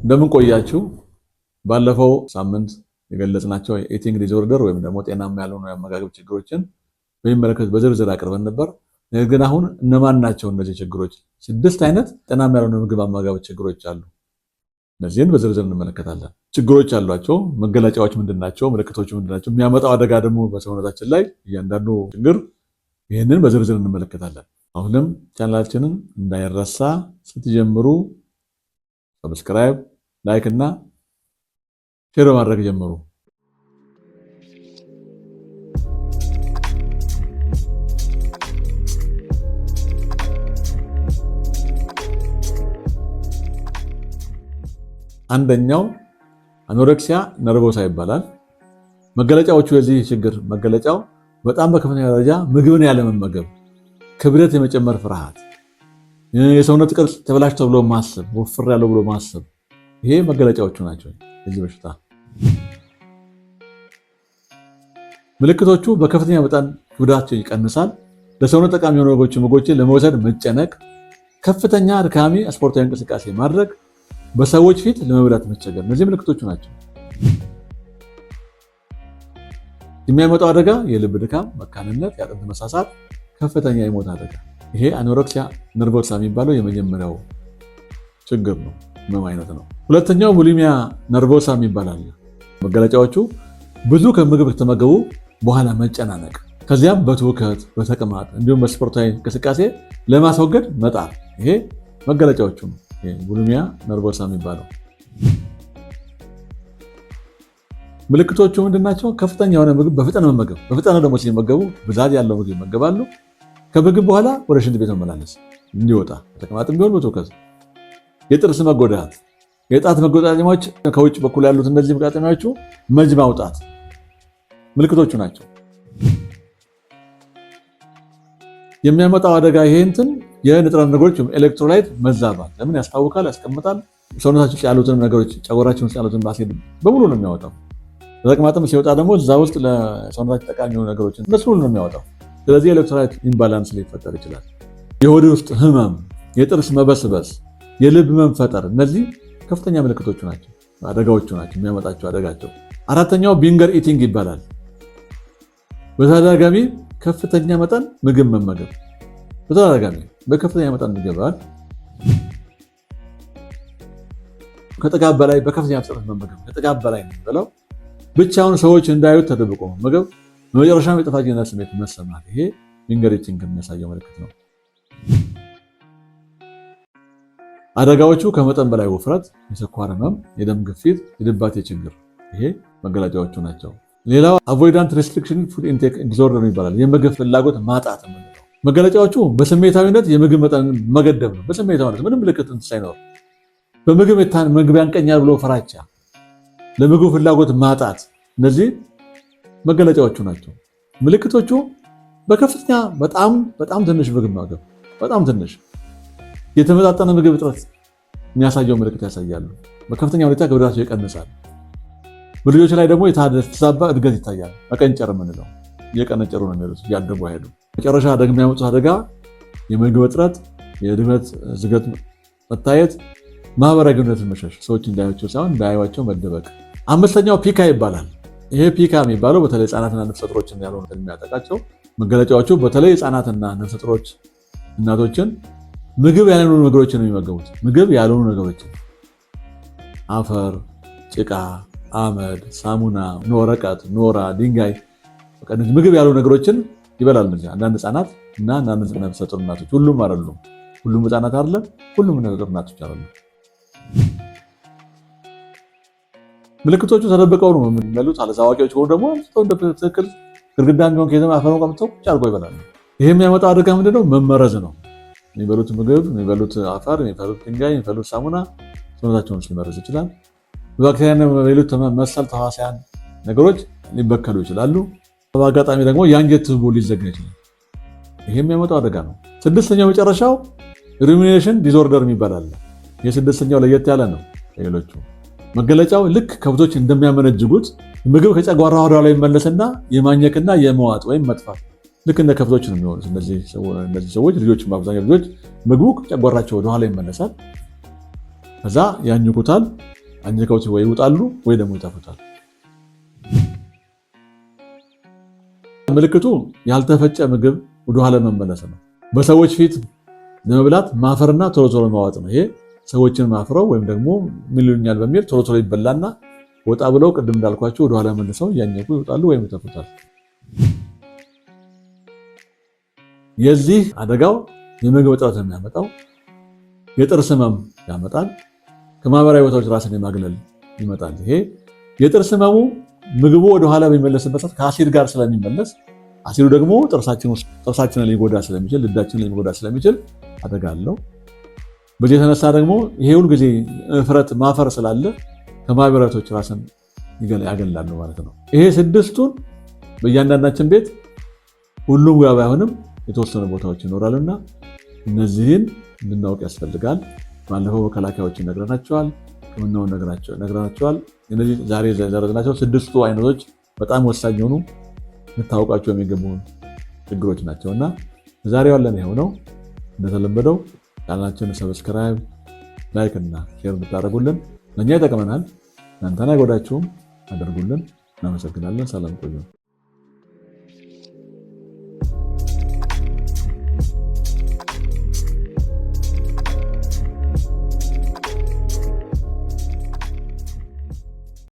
እንደምን ቆያችሁ? ባለፈው ሳምንት የገለጽናቸው የ eating disorder ወይም ደግሞ ጤናማ ያልሆኑ የአመጋገብ ችግሮችን በሚመለከት በዝርዝር አቅርበን ነበር። ነገር ግን አሁን እነማን ናቸው እነዚህ ችግሮች? ስድስት አይነት ጤናማ ያልሆኑ የምግብ አመጋገብ ችግሮች አሉ። እነዚህን በዝርዝር እንመለከታለን። ችግሮች አሏቸው፣ መገለጫዎች ምንድን ናቸው? ምልክቶች ምንድን ናቸው? የሚያመጣው አደጋ ደግሞ በሰውነታችን ላይ እያንዳንዱ ችግር፣ ይህንን በዝርዝር እንመለከታለን። አሁንም ቻናላችንን እንዳይረሳ ስትጀምሩ subscribe፣ like እና share በማድረግ ጀምሩ። አንደኛው anorexia nervosa ይባላል። መገለጫዎቹ፣ የዚህ ችግር መገለጫው በጣም በከፍተኛ ደረጃ ምግብን ያለመመገብ፣ ክብደት የመጨመር ፍርሃት፣ የሰውነት ቅርጽ ተበላሽቶ ብሎ ማሰብ፣ ወፍሬያለሁ ብሎ ማሰብ፣ ይሄ መገለጫዎቹ ናቸው የዚህ በሽታ። ምልክቶቹ በከፍተኛ መጠን ክብደታቸው ይቀንሳል። ለሰውነት ጠቃሚ የሆኑ ምግቦችን ለመውሰድ መጨነቅ፣ ከፍተኛ አድካሚ ስፖርታዊ እንቅስቃሴ ማድረግ፣ በሰዎች ፊት ለመብላት መቸገር፣ እነዚህ ምልክቶቹ ናቸው። የሚያመጣው አደጋ የልብ ድካም፣ መካንነት፣ የአጥንት መሳሳት፣ ከፍተኛ የሞት አደጋ። ይሄ anorexia nervosa የሚባለው የመጀመሪያው ችግር ነው፣ ህመም አይነት ነው። ሁለተኛው bulimia nervosa የሚባል አለ። መገለጫዎቹ ብዙ ከምግብ ከተመገቡ በኋላ መጨናነቅ፣ ከዚያም በትውከት፣ በተቅማጥ እንዲሁም በስፖርታዊ እንቅስቃሴ ለማስወገድ መጣር፣ ይሄ መገለጫዎቹ ነው። Bulimia nervosa የሚባለው ምልክቶቹ ምንድናቸው? ከፍተኛ የሆነ ምግብ በፍጥነት መመገብ። በፍጥነት ደግሞ ሲመገቡ ብዛት ያለው ምግብ ይመገባሉ። ከምግብ በኋላ ወደ ሽንት ቤት መመላለስ እንዲወጣ፣ ተቅማጥም ቢሆን በትውከት፣ የጥርስ መጎዳት፣ የጣት መገጣጠሚያዎች ከውጭ በኩል ያሉት እነዚህ መገጣጠሚያዎቹ መጅ ማውጣት ምልክቶቹ ናቸው። የሚያመጣው አደጋ ይሄ እንትን የንጥረ ነገሮች electrolyte መዛባት ለምን ያስታውካል፣ ያስቀምጣል። ሰውነታችን ውስጥ ያሉትን ነገሮች፣ ጨጓራችን ውስጥ ያሉትን አሲድ በሙሉ ነው የሚያወጣው። ተቅማጥም ሲወጣ ደግሞ እዛ ውስጥ ለሰውነታችን ጠቃሚ የሆኑ ነገሮችን እነሱ ሁሉ ነው የሚያወጣው። ስለዚህ electrolyte imbalance ሊፈጠር ይችላል። የሆድ ውስጥ ህመም፣ የጥርስ መበስበስ፣ የልብ መፈጠር፣ እነዚህ ከፍተኛ ምልክቶቹ ናቸው፣ አደጋዎቹ ናቸው የሚያመጣቸው አደጋቸው። አራተኛው binge eating ይባላል። በተደጋጋሚ ከፍተኛ መጠን ምግብ መመገብ፣ በተደጋጋሚ በከፍተኛ መጠን ምግብ፣ ከጥጋብ በላይ በከፍተኛ ፍጥነት መመገብ፣ ከጥጋብ በላይ ነው የሚበላው። ብቻውን ሰዎች እንዳዩት ተደብቆ መመገብ፣ በመጨረሻም የጥፋተኝነት ስሜት መሰማት፣ ይሄ binge eating የሚያሳየው ምልክት ነው። አደጋዎቹ ከመጠን በላይ ውፍረት፣ የስኳር ህመም፣ የደም ግፊት፣ የድባቴ ችግር፣ ይሄ መገለጫዎቹ ናቸው። ሌላው avoidant restriction food intake disorder ይባላል። የምግብ ፍላጎት ማጣት የምንለው መገለጫዎቹ በስሜታዊነት የምግብ መጠን መገደብ ነው። በስሜታዊነት ምንም ምልክት ሳይኖር በምግብ ምግብ ያንቀኛል ብሎ ፍራቻ፣ ለምግብ ፍላጎት ማጣት፣ እነዚህ መገለጫዎቹ ናቸው። ምልክቶቹ በከፍተኛ በጣም በጣም ትንሽ ምግብ መመገብ፣ በጣም ትንሽ የተመጣጠነ ምግብ እጥረት የሚያሳየው ምልክት ያሳያሉ። በከፍተኛ ሁኔታ ክብደታቸው ይቀንሳል። በልጆች ላይ ደግሞ የተዛባ እድገት ይታያል። መቀንጨር የምንለው፣ እየቀነጨሩ ነው የሚሄዱት፣ እያደጉ አይሄዱም። መጨረሻ ደግሞ የሚያመጡት አደጋ የምግብ እጥረት፣ የድመት ዝገት መታየት፣ ማህበራዊ ግንኙነትን መሸሽ፣ ሰዎች እንዳያቸው ሳይሆን እንዳያዩዋቸው መደበቅ። አምስተኛው pica ይባላል። ይሄ pica የሚባለው በተለይ ህፃናትና ነፍሰ ጡሮችን ያልሆኑ የሚያጠቃቸው፣ መገለጫዎቹ በተለይ ህፃናትና ነፍሰ ጡሮች እናቶችን ምግብ ያልሆኑ ነገሮችን ነው የሚመገቡት። ምግብ ያልሆኑ ነገሮችን፣ አፈር፣ ጭቃ፣ አመድ፣ ሳሙና፣ ወረቀት፣ ኖራ፣ ድንጋይ፣ ምግብ ያልሆኑ ነገሮችን ይበላሉ። አንዳንድ ህፃናት እና አንዳንድ ነፍሰ ጡር እናቶች፣ ሁሉም አይደሉም። ሁሉም ህፃናት አይደለም፣ ሁሉም ነፍሰ ጡር እናቶች አይደሉም። ምልክቶቹ ተደብቀው ነው የሚበሉት። አለዛ አዋቂዎች ከሆኑ ደግሞ ትክክል ግድግዳ ቢሆን ከየትም አፈሩን ቀምተው ቁጭ አድርገው ይበላሉ። ይሄ የሚያመጣው አደጋ ምንድነው? መመረዝ ነው። የሚበሉት ምግብ፣ የሚበሉት አፈር፣ የሚበሉት ድንጋይ፣ የሚበሉት ሳሙና ሰውነታቸውን ሊመርዝ ይችላል። በባክቴሪያና በሌሎች መሰል ተዋሲያን ነገሮች ሊበከሉ ይችላሉ። በአጋጣሚ ደግሞ የአንጀት ቱቦ ሊዘጋ ይችላል። ይሄ የሚያመጣው አደጋ ነው። ስድስተኛው መጨረሻው rumination disorder የሚባል አለ። የስድስተኛው ለየት ያለ ነው ሌሎቹ። መገለጫው ልክ ከብቶች እንደሚያመነጅጉት ምግብ ከጨጓራ ወደ ላይ ይመለስና የማኘክና የመዋጥ ወይም መጥፋት፣ ልክ እንደ ከብቶች ነው የሚሆኑት። እነዚህ ሰዎች ልጆች፣ በአብዛኛው ልጆች ምግቡ ከጨጓራቸው ወደኋላ ይመለሳል። ከዛ ያኝኩታል። አኝከው ወይ ይውጣሉ ወይ ደግሞ ይተፉታል። ምልክቱ ያልተፈጨ ምግብ ወደኋላ መመለስ ነው። በሰዎች ፊት ለመብላት ማፈርና ቶሎ ቶሎ ማዋጥ ነው። ይሄ ሰዎችን ማፍረው ወይም ደግሞ ምን ይሉኛል በሚል ቶሎ ቶሎ ይበላና ወጣ ብለው ቅድም እንዳልኳቸው ወደኋላ መልሰው እያኘኩ ይወጣሉ ወይም ይተፉታል። የዚህ አደጋው የምግብ እጥረት የሚያመጣው የጥርስ ህመም ያመጣል። ከማህበራዊ ቦታዎች ራስን የማግለል ይመጣል። ይሄ የጥርስ ህመሙ ምግቡ ወደኋላ በሚመለስበት ሰዓት ከአሲድ ጋር ስለሚመለስ አሲዱ ደግሞ ጥርሳችንን ሊጎዳ ስለሚችል፣ ድዳችንን ሊጎዳ ስለሚችል አደጋ አለው። በዚህ የተነሳ ደግሞ ይሄ ሁል ጊዜ እፍረት ማፈር ስላለ ከማህበራቶች ራስን ያገላሉ ማለት ነው። ይሄ ስድስቱን በእያንዳንዳችን ቤት ሁሉም ጋር ባይሆንም የተወሰኑ ቦታዎች ይኖራሉና እነዚህን እንድናውቅ ያስፈልጋል። ባለፈው መከላከያዎችን ነግረናቸዋል፣ ሕክምናውን ነግረናቸዋል። እነዚህ ዛሬ የዘረዝናቸው ስድስቱ አይነቶች በጣም ወሳኝ የሆኑ ልታውቃቸው የሚገቡ ችግሮች ናቸው እና ዛሬ ያለን ይኸው ነው። እንደተለመደው ቻናላችንን subscribe፣ like እና share እንድታደርጉልን ለእኛ ይጠቅመናል፣ እናንተን አይጎዳችሁም። አድርጉልን። እናመሰግናለን። ሰላም ቆዩ።